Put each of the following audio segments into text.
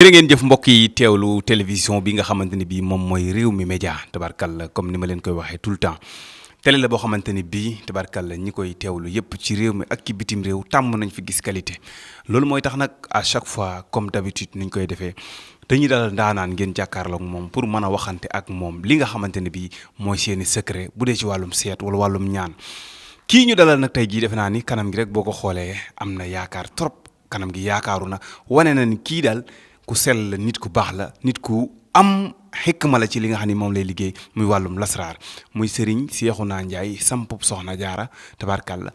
jërë ngeen jëf mbokk yi teewlu télévision bi nga xamante ni bii moom mooy Rewmi Média tabarkalla comme ni ma leen koy waxee tout le temps télé la boo xamante ni bii tabarkalla ñi koy teewlu yëpp ci réew mi ak ci bitim réew tàmm nañ fi gis qualité loolu mooy tax nag à chaque fois comme d'habitude ni ñu koy defee dañuy dalal ndaanaan ngeen jàkkaarloog moom pour mën a waxante ak moom li nga xamante ne bii mooy seeni secret bu dee ci wàllum seet wala wàllum ñaan kii ñu dalal nag tey jii defe naa ni kanam gi rek boo ko xoolee am na yaakaar trop kanam gi yaakaaru na wane na ni kii daal ku sell la nit ku baax la nit ku am xikma la ci li nga xam ne moom lay liggéey muy wàllum lasraar muy Serigne Cheikhouna Ndiaye sampub Soxna Jaara tabarkalla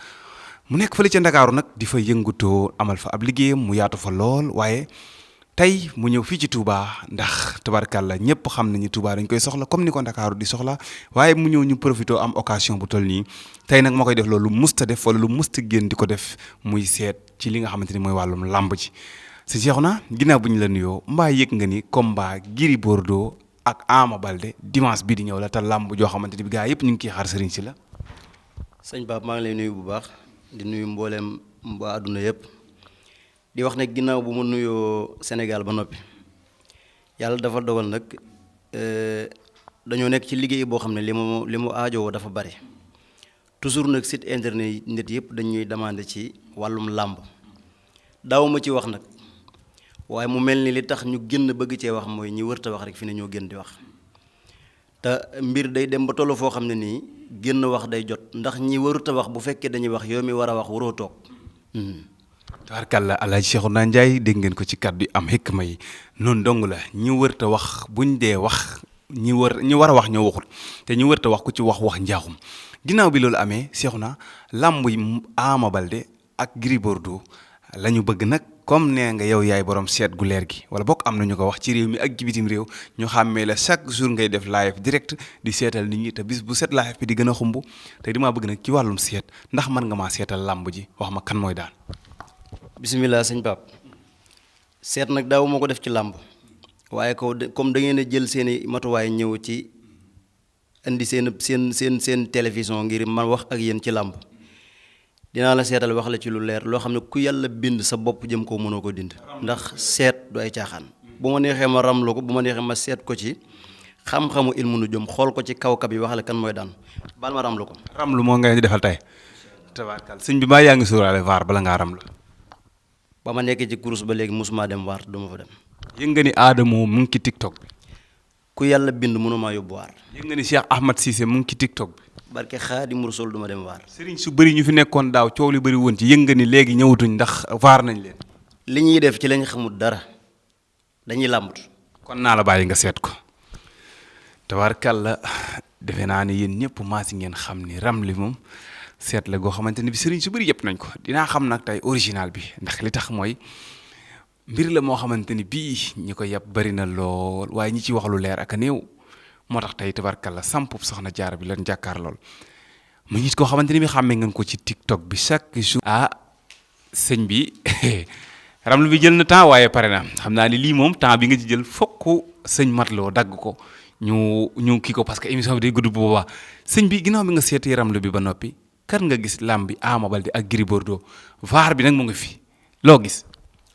mu nekk fële ca Ndakaaru nag di fa yëngutoo amal fa ab liggéeyam mu yaatu fa lool waaye tey mu ñëw fii ci Touba ndax tabarkalla ñëpp xam nañu Touba dañ koy soxla comme ni ko Ndakaaru di soxla waaye mu ñëw ñu profité am occasion bu toll nii tey nag ma koy def loolu musta def wala lu musta génn di ko def muy seet ci li nga xamante ni mooy wàllum làmb ji si Cheikhouna ginnaaw bu ñu la nuyoo mbaa yëg nga ni combat Gris Bordeaux ak Ama Baldé dimanche bii di ñëw la te làmb joo xamante ni bi gaa yëpp ñu ngi ciy xaar sëriñ si la. sëñ Pape maa ngi lay nuyu bu baax di nuyu mbooleem waa àdduna yëpp di wax ne ginnaaw bu ma nuyoo Sénégal ba noppi yàlla dafa dogal nag dañoo nekk ci liggéey boo xam ne li mu aajowoo dafa bari toujours nag site internet yi nit yëpp dañuy demandé ci wàllum làmb daaw ma ci wax nag. waaye mu mel ni li tax ñu génn bëgg cee wax mooy ñi wërta wax rek fi ne ñoo gën di wax te mbir day dem ba tollu foo xam ne nii génn wax day jot ndax ñi wërta wax bu fekkee dañuy wax yow mi war a wax waroo toog. tabarkalla Alaaji Cheikhouna Ndiaye dégg ngeen ko ci kàddu yi am xikma yi noonu dong la ñi wërta wax buñ dee wax ñi war a wax ñoo waxut te ñi wërta wax ku ci wax njaaxum ginnaaw bi loolu amee Cheikhouna làmb yi Ama Baldé ak Gris Bordeaux la ñu bëgg nag. comme nee nga yow yaay borom seet gu leer gi wala bokk am na ñu ko wax ci réew mi ak ci bitim réew ñu xàmmee la chaque jour ngay def live direct di seetal nit ñi te bis bu set live bi di gën a xumb te dimaa bëgg nag ci wàllum seet ndax mën nga maa seetal làmb ji wax ma kan mooy daan. bisimilah sëñ Pape seet nag daaw moo ko def ci làmb waaye comme da ngeen a jël seeni matuwaay ñëw ci indi seen télévision ngir ma wax ak yéen ci làmb. dinaa la seetal wax la ci lu leer loo xam ne ku yàlla bind sa bopp jëm koo mënoo ko dind ndax seet du ay caaxaan bu ma neexee ma ramlu ko bu ma neexee ma seet ko ci xam-xamu ilmu nu jëm xool ko ci kawkab yi wax la kan mooy daan baal ma ramlu ko. ramlu moo ngay defal tey tabaarkal sëñ bi maa yaa ngi sóoraale vaar bala ngaa ramlu. ba ma nekkee ci kurus ba léegi mosuma dem waar du ma fa dem. yëg nga ni Adamo mu ngi ci TikTok bi. ku yàlla bind mënumaa yóbbu waar. yëg nga ni Cheikh Ahmad Cissé mu ngi ci TikTok bi. barke Xaadimu Rasuul duma dem waar. sëriñ su bëri ñu fi nekkoon daaw coow li bëri woon ci yënga ni léegi ñëwatuñ ndax vaar nañ leen. li ñuy def ci lañ xamul dara dañuy làmbatu. kon naa la bàyyi nga seet ko tabaarkalla defe naa ne yéen ñëpp maa si ngeen xam ni Ramli moom seet la goo xamante ni bi sëriñ su bëri yëpp nañ ko dinaa xam nag tey original bi ndax li tax mooy mbir la moo xamante ni bii ñi ko yàpp bëri na lool waaye ñi ci wax lu leer ak a néew. moo tax tey tabarkalla sampub Soxna Jaara bi lan jàkkaar lool mu nit koo xamante ni bi xàmmee ngeen ko ci TikTok bi chaque jour. sëñ bi Ramlu bi jël na temps waaye pare na xam naa ni lii moom temps bi nga ci jël fokk sëñ matloo dagg ko ñu kii ko parce que émission bi day gudd bu boobaa sëñ bi ginnaaw bi nga seeti Ramlu bi ba noppi kan nga gis làmb bi Ama Baldé ak Gris Bordeaux vaar bi nag mu ngi fi loo gis.